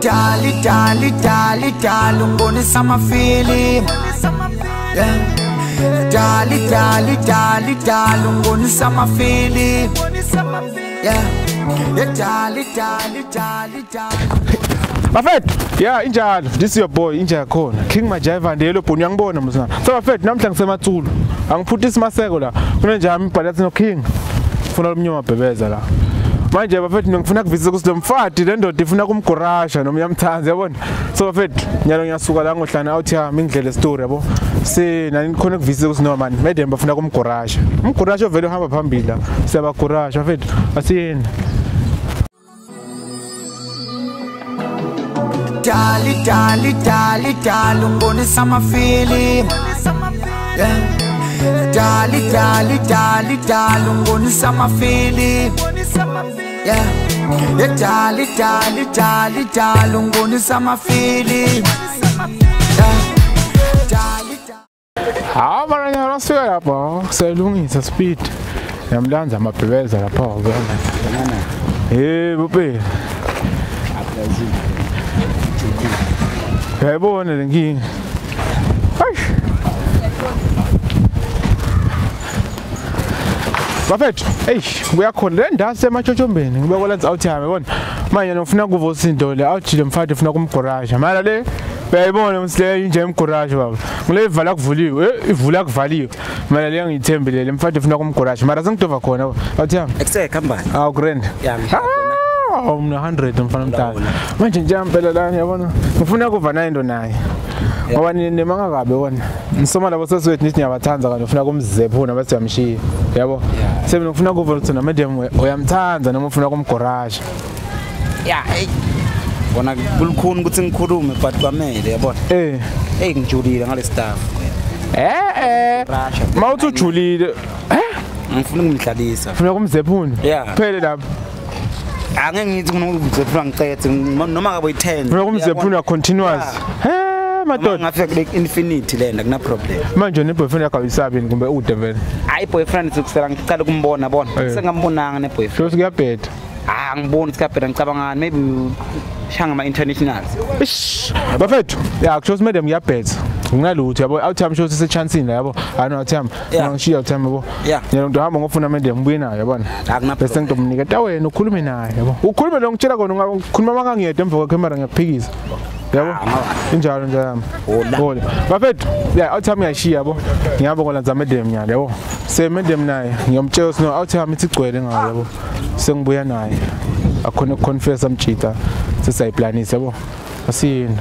Dali dali dali dali ungibonisa amafilimu. Dali dali dali dali ungibonisa amafilimu. Dali dali dali dali. Bafethu, yeah, injalo. This is your boy inja yakhona. King Majiva ndelo bhoni uyangibona msana. So bafethu namhla ngisemathulu. Angiphuthisi maseko la. Kunenjami ibhala no King. Ufuna lomnyama bhebeza la. Manje bafethu ngifuna kuvisa ukuthi lo mfati le ndoda ifuna kumgorasha noma uyamthanza yabona. So bafethu nyalo ngiyasuka la ngohlana out yami ngidlele story yabo. Se nani khona kuvisa ukuthi noma mani madam bafuna kumgorasha. Umgorasha vele uhamba phambili la. Siyabagorasha bafethu asiyeni. Dali dali dali dali ungibonisa amafilimu. Dali dali dali dali ungibonisa amafilimu. Dali dali dali dali ungibonisa amafilimu. Hawu mara nyalo sifika lapho selungisa speed. Yamlanza amabhebeza lapho ke. Eh bube. Uyayibona le nkinga. Bafethu, eish, kuyakhona le ndawo sematshotshombeni ngibe kolenza out yami yabona. Manje ngifuna kuvusa into le out le mfati ufuna kumgorasha. Mara le uyayibona ukuthi le inje emgorasha baba. Ngile ivala kuvuliwe, ivula kuvaliwe. Mara le ngiyithembile le mfati ufuna kumgorasha. Mara sengidova khona out yami. Ekse khambani. Awu grand. Yami. Mna 100 mfana mdala. Manje nje impela lana yabona. Ngifuna kuva naye into naye. Ngoba nemanga kabi wona. Nisoma labo seswethu nithi ngiyabathanza kanti ufuna kumzephuna bese uyamshiya. Yabo. Semina ngifuna kuva ukuthi na madam uyamthanza noma ufuna kumgorasha. Yeah, hey. Bona kulukhuni ukuthi ngikhulume but kwamele yabona. Eh. Hey ngijulile ngale staff. Eh. Mawuthi ujulile. Eh? Ngifuna ukumdlalisa. Ufuna kumzephuna? Phele lapho. Angeke ngithi kunokuzephuna ngicethe noma ngabe uyi10. Ufuna kumzephuna continuous. Madoda ngafika kule infinity lena kuna problem. Manje ne boyfriend yakho ayisabi kumbe ude vele. Hayi boyfriend sikusela ngicela ukumbona bona. Sengambonanga ne boyfriend. Sho kuyabheda. Ah ngibona sikabheda ngicabangani maybe shanga ama internationals. Ish. Bafethu, yeah kusho madam kuyabheda. Nginalutho yabo out time sho sise chancini la yabo. Hayi no time. Ngishiya out time yabo. Ngiyalo ngihambe ngofuna madam ngibuye naye yabona. Bese ngizomnika wena ukhulume naye yabo. Ukhulume lo ngitshela kona ungakhuluma mangangiyede emva kwe camera ngiyakuphikisa. Yabo injalo nje yami. Hola. Bafethu, yeah out time ngiyashiya yabo. Ngihamba ngolanza madam nyalo yabo. Se madam naye ngiyomtshela ukuthi no out time ithi igcwele ngayo yabo. Sengibuya naye. Akhona ukuconfess amjita sesayiplanisa yabo. Asiyini.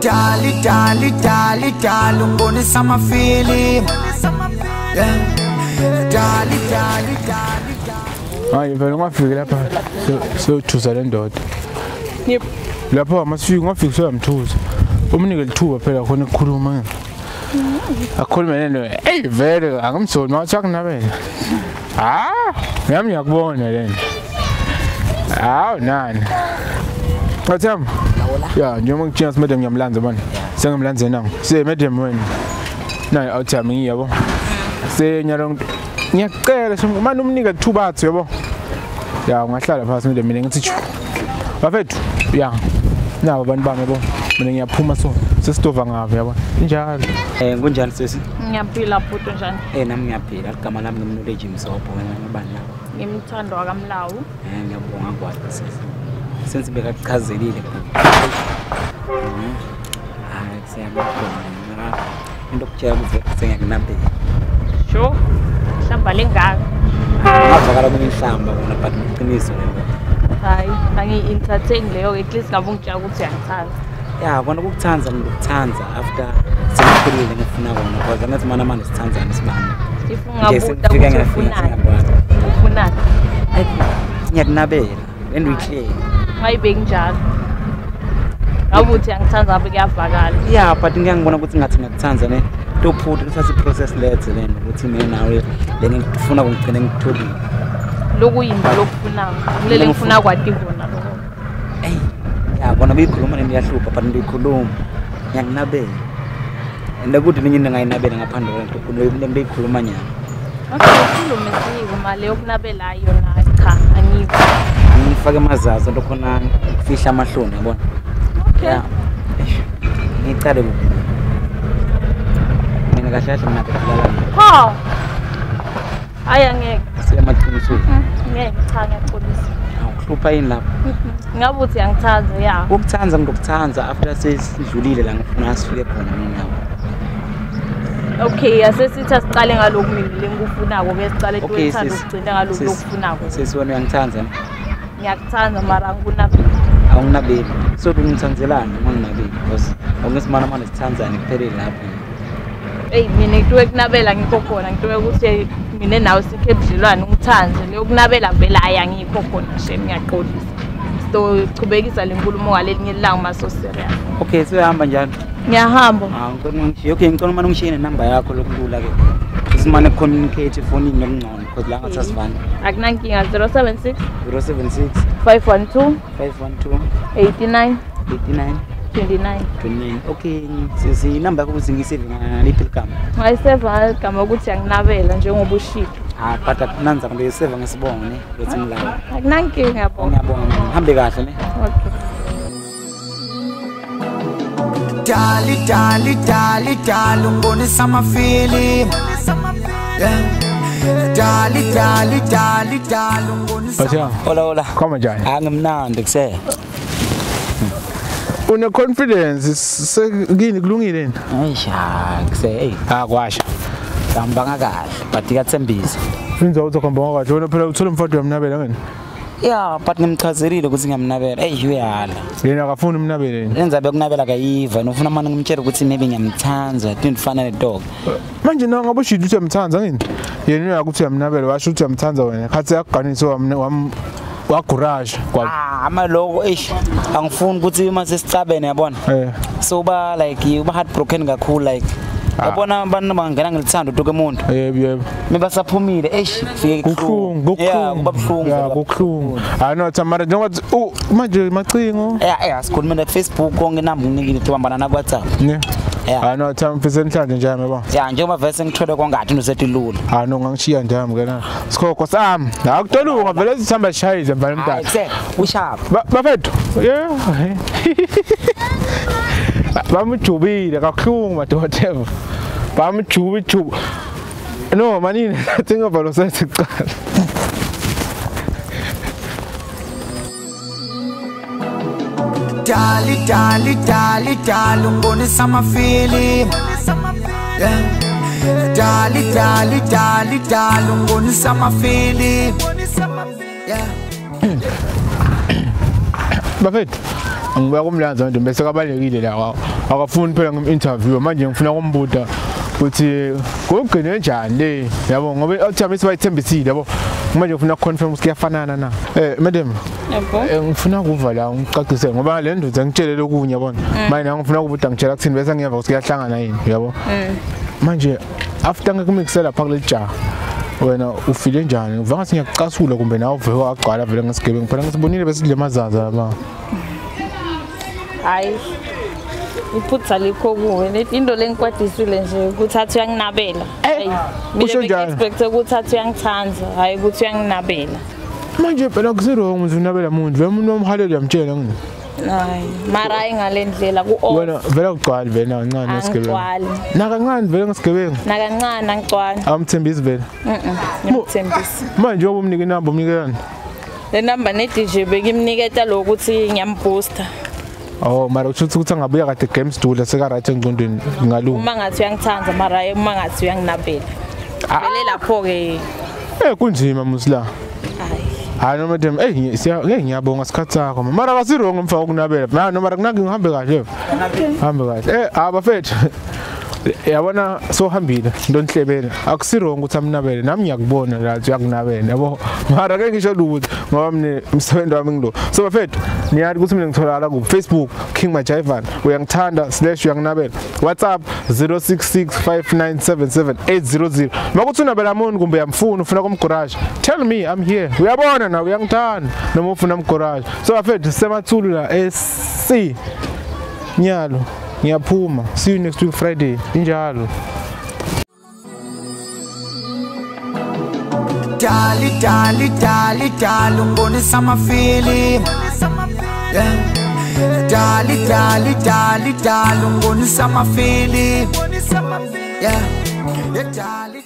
Dali dali dali dali ungibonisa amafilimu. Dali dali dali dali. Hayi vele ungafiki lapha siyothusa le ndoda. Yebo. Lapho masifika ungafiki soyamthusa. Umnike lithuba phela khona ukukhuluma. Akhulume nento. Ey vele angimsoli mawuthi akunabela. Ah, nami ngiyakubona lena. Hawu nani. Ngathamba. Ya njengoba ngitshela madam ngiyamlanza manje. Sengimlanze nangu. Se madam wena. Nayi out yami ngiyabo. Se nyalo ngiyacela manje umnika ithuba athi yabo. Ya ungahlala phansi madam mina ngithi bafethu ya. Nabo abantu bami yabo. Mina ngiyaphuma so sesitova ngave yabo. Injalo. Kunjani sisi? Ngiyaphila bhuti njani? Nami ngiyaphila. Igama lami ngimnule Msobho wena ngubani la? Ngimthando wakaMlawu. Ngiyabonga kwathi sisi. Sense bekakuchazelile. Hayi siyabonga. Into okutshela ukuthi sengiyakunabela. Sure. Hlamba lengaka. Ngavakala kunenhlamba kona but iqiniso lelo. Hayi, angi-entertain leyo at least ngabe ungitshela ukuthi uyangithanda. Ya, kona ukukuthanda ngikuthanda after sengikhulile ngifuna kona because angathi mana manje sithandzana sibani. If ungabuta ukuthi ufunani. Ufunani? Ngiyakunabela and we clear. Ungayibeki njalo. Ngabe uthi angithanda ngabe kuyavakala. Yeah, but ngiyangibona ukuthi ngathi ngiyakuthanda ne. Tophutha kuthatha i-process lethe lena ukuthi mina nawe le ngifuna ukugcina ngikutholile. Lokuyini lokufunayo? Kulele ngifuna kwati kona lokho. Ey, ya bona beyikhuluma nami iyahlupha but ngiyikhuluma. Ngiyakunabela. And akuthi mina into engayinabela ngaphandle kwento le ngiyikhuluma nyana. Okay, ukhulume siko mali yokunabela yona cha angikho. Ngifake amazazi into khona ukufihla amahloni yabona. Okay. Yeah. Ngicale kuphi? Mina kahle kahle mina kulala. Ha. Hayi angeke. Siyamaqiniso. Ngeke cha ngiyaxolisa. Awuhlupha yini lapho? Ngabe uthi angithanda ya. Ukuthanda ngikuthanda after sesidlulile la ngifuna sifike khona mina nawe. Okay, asesithi asiqale ngalokhu mina lengikufunako ke siqale tuyithanda ukugcina ngalokhu lokufunako. Sisi wena uyangithanda? Ngiyakuthanda mara angikunabeli. Awunginabeli. So ngithandelani uma nginabeli because awungisimana manje sithandzane kuphelele lapho. Hey mina ngituwe kunabela ngikho khona ngituwe ukuthi mina nawe sikhe ebudlelwane ungithanze leyo kunabela vele hayi angikho khona shem ngiyaqolisa. So chubekisa lenkulumo ngalelinye ilanga maso serious. Okay, siyahamba njalo. Ngiyahamba. Ah, ngicela ungishiye. Okay, ngicela manje ungishiye nenamba yakho lokulula ke. Simane communicate efonini nokungcono because la ngathi asivani. Akunankinga 076 076 512 512 89 89 29 29. Okay, sisi inamba yakho ukuthi ngiyisave ngaliphi igama? Ngayisave igama ukuthi anginabela njengoba ushilo. Ah, but nanza ngiyisave ngesibongo ne lothi ngilala. Akunankinga ngiyabonga. Ngiyabonga. Hambe kahle ne. Okay. Dali dali dali dali ungibonisa amafilimu. Dali dali dali dali ungibonisa. Hola hola. Koma njani? Angimnandi kuse. Une confidence sekini kulungile yini? Ayisha kuse hey. Ah kwasha. Ngihamba kahle but iyathembisa. Inza uzohamba kahle wena phela uthola umfowethu uyamnabela ngene. Yeah, but ngimchazelile ukuthi ngiyamnabela. Ey uyala. Yena akafuni umnabele yini? Lenza bekunabela kayiva, nofuna manje ngimtshela ukuthi maybe ngiyamthanza, ndifana ne dog. Manje na ngabe ushilo ukuthi uyamthanza ngini? Yena uyakuthi uyamnabela, washo ukuthi uyamthanza wena. Khathi yakuganisa wam wagurage kwa. Ah, amaloko eish angifuni ukuthi uma sesicabene yabona. Eh. So ba like uba heartbroken kakhulu like yabona abantu bangena ngelithando utuke umuntu. Yebo yebo. Mebasaphumile eish fike kubuhlungu. Yeah, kuba buhlungu. Yeah, kubuhlungu. Hayi no Tamara njengoba manje macingo. Yeah, yeah, sikhuluma na Facebook konke inamba nginikile tibambana na WhatsApp. Ne. Yeah. Hayi no Tamara mfise enhlanhla nje yami yabo. Yeah, njengoba vese ngithole kongathi usethi lula. Hayi no ngangishiya nje yami ke na. Sikhokho sami. Akutolunga vele sihamba sishayile mfana mntana. Hayi, ushap. Bafethu. Yeah. Bamjubile kakhulu madoda. Bamjubi jubu. No manini thinga valo sethi kuqala. Dali dali dali dali ungibonisa amafilimu. Dali dali dali dali ungibonisa amafilimu. Bafethu ngibuya kumlanza manje bese kabalekile la akafuni phela ngim-interview manje ngifuna kumbuda ukuthi kugcine kanjani le yabo ngoba uthami sibayithembisile yabo manje ngifuna confirm ukuthi kuyafanana na. Madam yebo ngifuna ukuva la ngicacise ngoba le ndoda ngitshelele okunye yabona manje ngifuna ukubuda ngitshela kuthini bese ngiyeva ukuthi kuyahlangana yini yabo. Manje after ngikumixela lapha kuleli jaha wena ufile njani? Ngiva ngathi ngiyakucasula kumbe nawe uveke wagcwala vele ngesigebengu phela ngisibonile besidle amazaza lapha. Hayi iphutha likho kuwe into lengikwadisile nje ukuthi athi uyanginabela. Usho njani? Expect ukuthi athi uyangithanda hayi ukuthi uyanginabela. Manje phela kusirong ukuthi unabela umuntu vele umuntu omhalele uyamtshela ngini. Hayi mara hayi ngalendlela ku off. Wena vele ugcwali vele kancane ngesigebengu. Angigcwali. Nakancane vele ngesigebengu. Nakancane angigcwali. Awumthembisi vele. Ngimthembisi. Manje njengoba umnike inamba umnikelani? Le number ne DJ bekimniketa lokuthi ngiyambooster. Oh mara usho ukuthi angabuya kade game studio seka right engcondweni ngalunga. Uma ngathi uyangithanda mara uma ngathi uyanginabela. Vele lapho ke kunzima musla. Hayi. Hayi no madam ngeke ngiyabonga isikhathi sakho. Mara kasirong umfaka ukunabela. No mara kunaki ngihambe kahle. Hambe kahle. Abafethu. Yabona sohambile into enhlebele. Akusirong ukuthi amnabele nami ngiyakubona la uyakunabela yabo. Mara ke ngisho lutho ngoba mina umsebenzi wami ngilo. So bafethu niyazi ukuthi mina ngitholakala ku Facebook King Majaivan uyangithanda / uyanginabela. WhatsApp 0665977800. Makuthi unabela umuntu kumbe uyamfuna ufuna kumgorage tell me I'm here. Uyabona na uyangithanda noma ufuna umgorage. So bafethu semathulu la SC nyalo. Ngiyaphuma. See you next week Friday. Injalo. Dali dali dali dali ungibonisa amafilimu. Yeah. Dali dali dali dali ungibonisa amafilimu. Yeah. Dali.